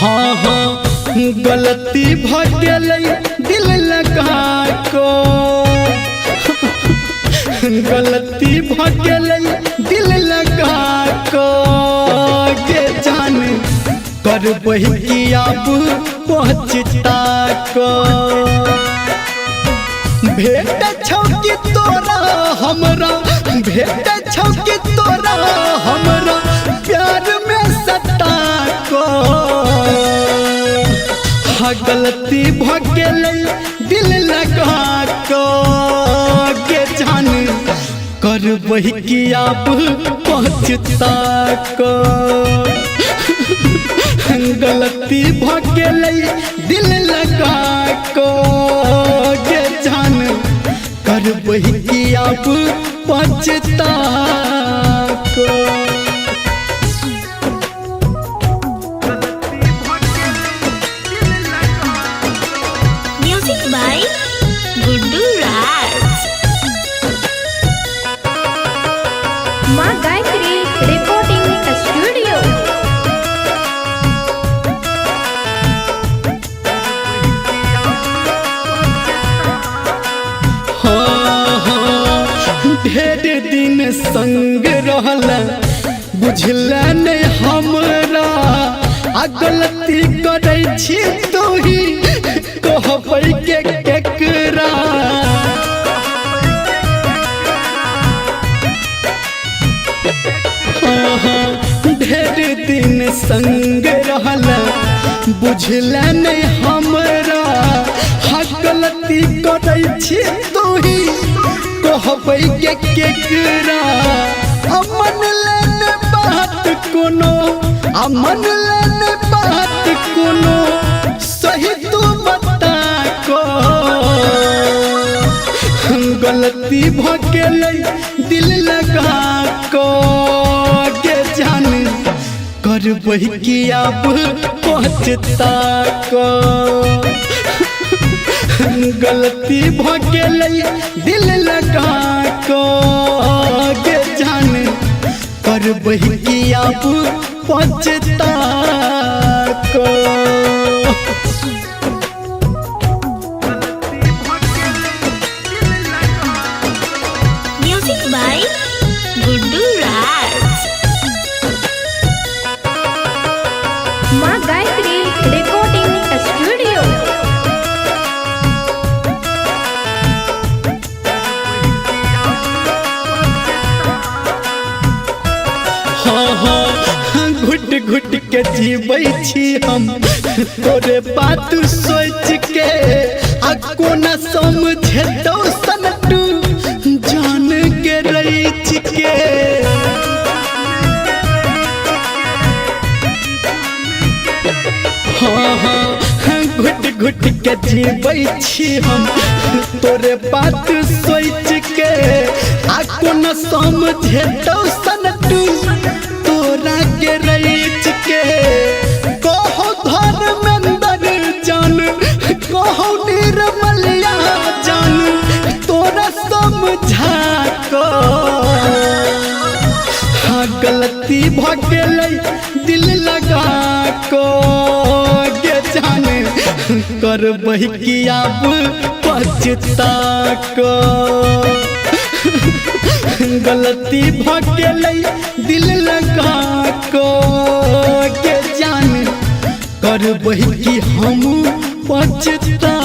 हाँ हाँ गलती भ गेलै दिल लगा को, गलती भ गेलै दिल लगा को गे जान, करबै की आब पछता को। भेट छौ कि तोरा हमरा, भेट छौ कि तोरा हमरा प्यार में सता को। हाँ गलती भ गेलै दिल लगा को गे जान, करबै की आब पछता को। गलती भ गेलै दिल लगा को गे जान, करबै की आब पछता को। Music by Guddu Raj. Maa Gayatri recording studio. हाँ हाँ ढेर दिन संग रहल बुझल नहीं हमरा, आ गलती करै छी तोही कहबै के केकरा। हाँ हाँ ढेर दिन संग रहल बुझल नहीं हमरा, हाँ गलती करै छी तोही कहबै के केकरा। अमन लेने बात कोनो, अमन लेने बात कोनो सही तू बता को। गलती भ गेलै दिल लगा को गे जान, करबै की आब पछता को। गलती भ गेलै दिल लगा को गे जान, करबै की आब पछता को। Music by Guddu Raj. Maa Gayatri recording studio. हाँ हाँ घुट घुट के जीबै छी हम तोरे बात सोच के, आ कोना समझेतौ सनटू जान के रैच के। हाँ हाँ घुट घुट के जीबै छी हम तोरे बात सोच के, आ कोना समझेतौ सनटू तोरा के रैच के। कहो धर्मेंद्र जान, कहो निर्मलिया जान, तोरा समझा को। हाँ गलती भ गेलै दिल लगा को गे जान, करबै की आब पछता को। गलती भ गेलै दिल लगा को गे जान, करबै की हम पछता